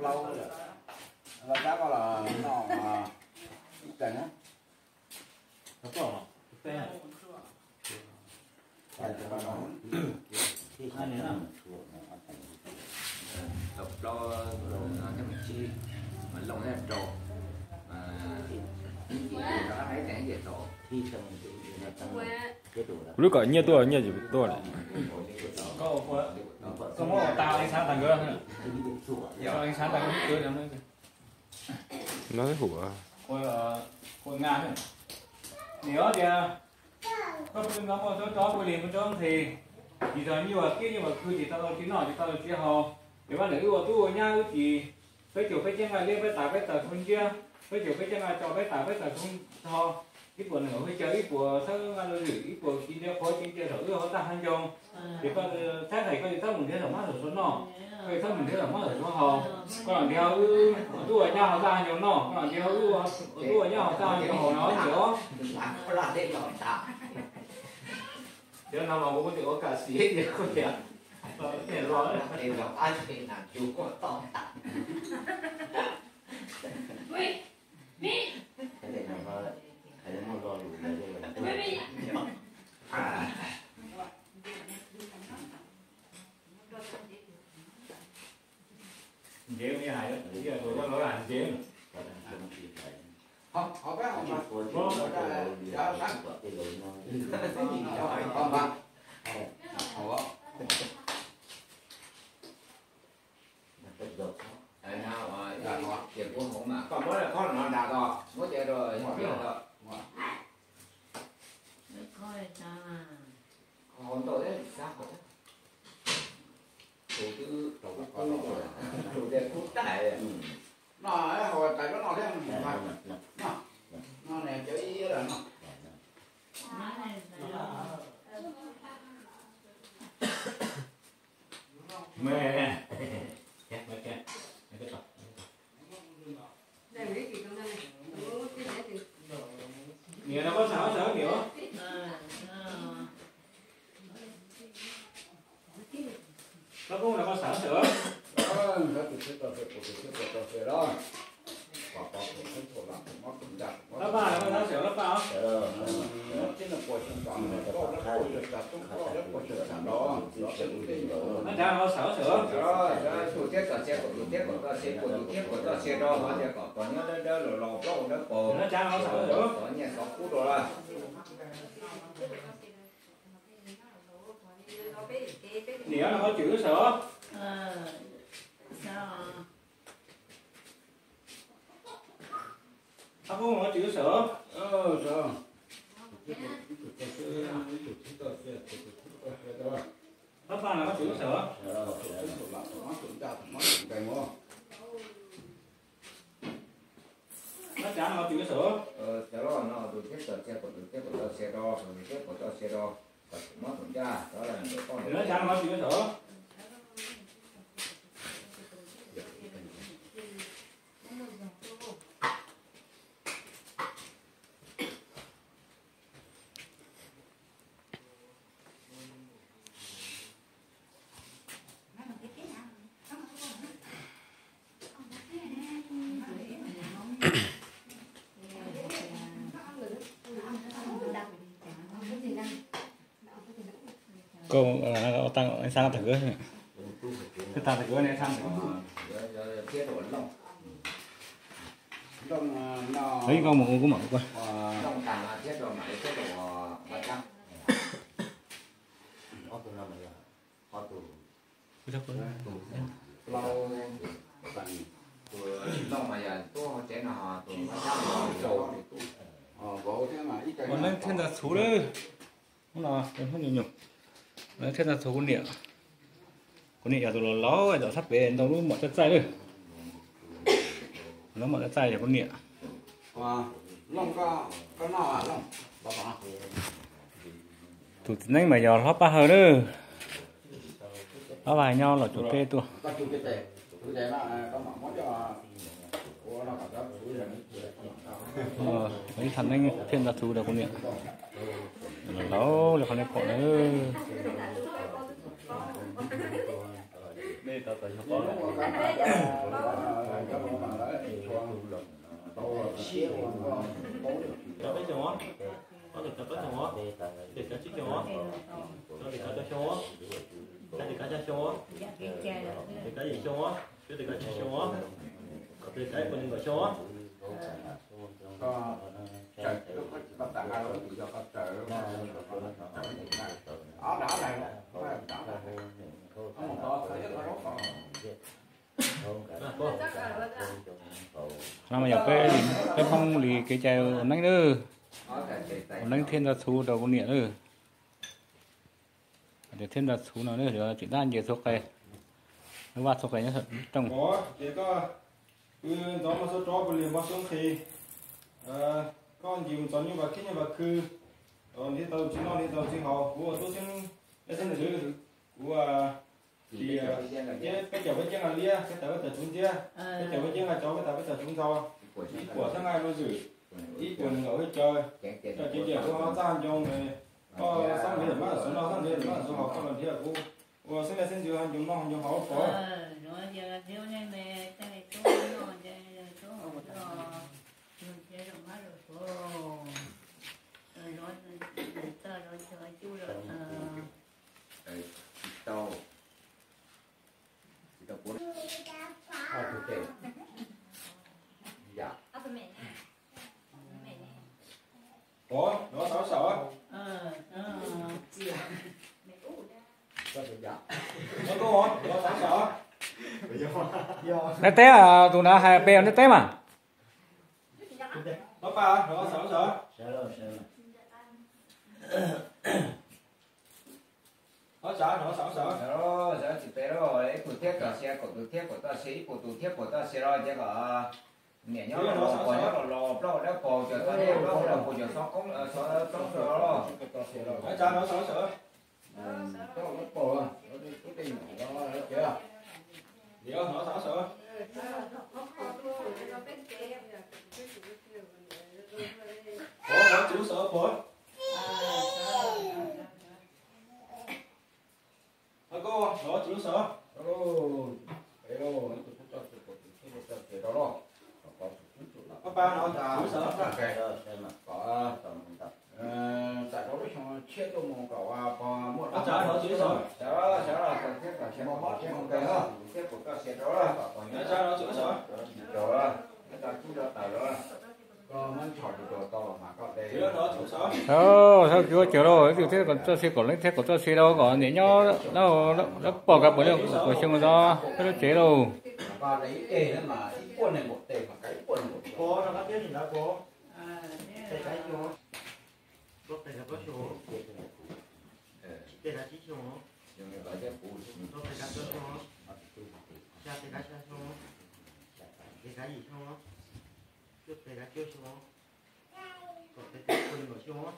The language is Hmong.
Plaub, los cab koj los noj ib teev na. Kuv lub kom nyiaj tuaj, nyiaj tsis tuaj li. Koj muab ua tau ib xab tag nkawd, ib xab tag nkawd. No hum. Ua nqa, nim ob tias koj pw no muaj tsob tsob pw li muaj tsob ntxhi, tsis tau nyuaj kiab nyuaj khw, tsis tau tau tsis noj tsis tau tau tsis haus. Ces pab niam wb ua tub ua nyab wb tsis, peb caug peb caug nqa liab, peb tas peb taws xyoob nciab, peb caug peb caug nqa tso peb tas peb taws xyoob tho, ib puas nws hwj caw, ib puas txhawb nqa lub zwm, ib puas ci ntsia qhuav ci ntsia saum wb hauv txaj hauv ncoo. Ces koj txhawb hais koj tsis txhob mus nrhiav saum mab saum suav noj, koj tsis txhob mus nrhiav saum mab saum suav haus. Koj los nrhiav wb ua tub ua nyab hauv txaj hauv ncoo noj, koj los nrhiav wb ua tub ua nyab hauv txaj hauv ncoo haus no tiag. Cov no mas kuv tias ua kam xis tias kuv tias los. Ntsev, ntsev. Ces kuv hov mas koj muab lawm khob no nrad ko, muab cov rau yog tiag ko. Hov ntau thiab, sab hov thiab. Tus twb, tus tias kub tais. No hauv tais koj noj thiab, no, no ne cov ib lawm no. Niam, no koj xav xav niam. Koj phooj, no koj xav xav. Lab paj, no koj xav xav lab paj os. Lab tsav no koj xav xav. Tus thiab txog txhia, kaum tus thiab kaum txoj sia, kaum tus thiab kaum txoj sia rau, hos tias kom pog nyob dawb dawb los los plaub dawb paug. Lab tsav no koj xav xav. Xov nyiaj xov kub rau lawm. Niam, no koj cwm lub sawm. Ab, koj cwm lub sawm. Lab paj no koj cwm lub sawm. Lab tsav no koj cwm lub sawm. Lab tsav no koj cwm lub sawm. Koj ua tag, xav tag kawg, xav tag kawg ne, xav tag kawg. Koj mus ua kuv mam ua. Ua neeb thiab ntxag txhuv lawm. Hnub no hnub nyuj nyuj, neeb thiab ntxag txhuv kuv niam. Kuv niam yog tus laus laus, zaum sab pem ntau lub mom txaij txaij lawm. Lub mom txaij txaij yog kuv niam. Tus txiv neeb mas yog hlob Paj Hawj lawm. Hlob Paj Hawj nyob Los Tsuas teb tuaj. Ib tham neeb thiab ntxag txhuv rau kuv niam. Laus laus li qhov nej pom na. Cov peb xyoos os, ob tes cov peb xyoos os, tes cov tsib xyoos os, cov tes kav rau xyoo os, cov tes kav xya xyoo os, tes kav yim xyoo os, cov tes kav tsib xyoo os, tes kav ib puas nees nkaum xyoo os. No mas yog peb, peb Hmoob li kev cai ua neeb lawm, ua neeb thiaj nrog txhuv rau kuv niam lawm. Thiaj nrog txhuv no yuav tsis dab nce txhuv qe, lub vaj txhuv qe nyob saum rooj. Ces koj, ntxov muaj xub rov pw li npog xub nqhis, koj ncig mus txog nyuj vas khib nyuj vas khw, nrhiav tau tsis noj nrhiav tau tsis haus, kuv ua tub xeeb leej xeeb ntxwv, kuv tias peb cov peb ceeb nqa liab, peb tas peb tas tsuv ntxiab, peb cov peb ceeb nqa cov, peb tas peb tas tsuv ntxhau, ib puas xeeb nqa lub zwm, ib puas nees nkaum hwj caw, cov cev tias kuv ho txaj ncoo, koj xab nrhiav mab xuv noj, xab nrhiav mab xuv haus, koj los nrhiav kuv ua xeeb leej xeeb ntxwv ho ncoo noj ho ncoo haus pov. Ov, nov xav saum. Neb teb, tus nav hais peb neb teb mas. Tsis pem, ib tug thiab txoj sia, kaum tus thiab kaum txoj sia, ib puas tus thiab puas txoj sia los ces kom niam nyob los los, pog nyob los los, plaub hau dawb paug, cov txoj dej plaub hau dawb paug, cov xov qoob xov txoob los los. Pov, nov tsis lub sawv, pov. Koj, nov tsis lub sawv. Pab pab, nov tsis lub sawv. Kom txais rau lub xyoo tshiab tuaj mus kom pog muaj dab, nov tsis lub sawv. Sawv los, sawv los, kom thiab kom sia, kom sia, kom thiab kom txoj sia rau, kom pog nyob, nov tsis lub sawv. Kom tsis rau, nyob tau kub rau taws rau. Koj muab ntsho rau tau los mas koj de. Tsis lub sawv. Tsis lub sawv, ib tug thiab kom txoj sia, kom leej thiab kom txoj sia rau, kom niam nyob lawm pog kav pog nyob kom xyoo txog peb lub tsev lauj. Pog, nov tsis lub sawv. Tes kav tsib xyoo, rau tes kav rau xyoo, xya tes kav xya xyoo, tes kav yim xyoo, cuaj tes kav cuaj xyoo, kaum tes kav kaum xyoo,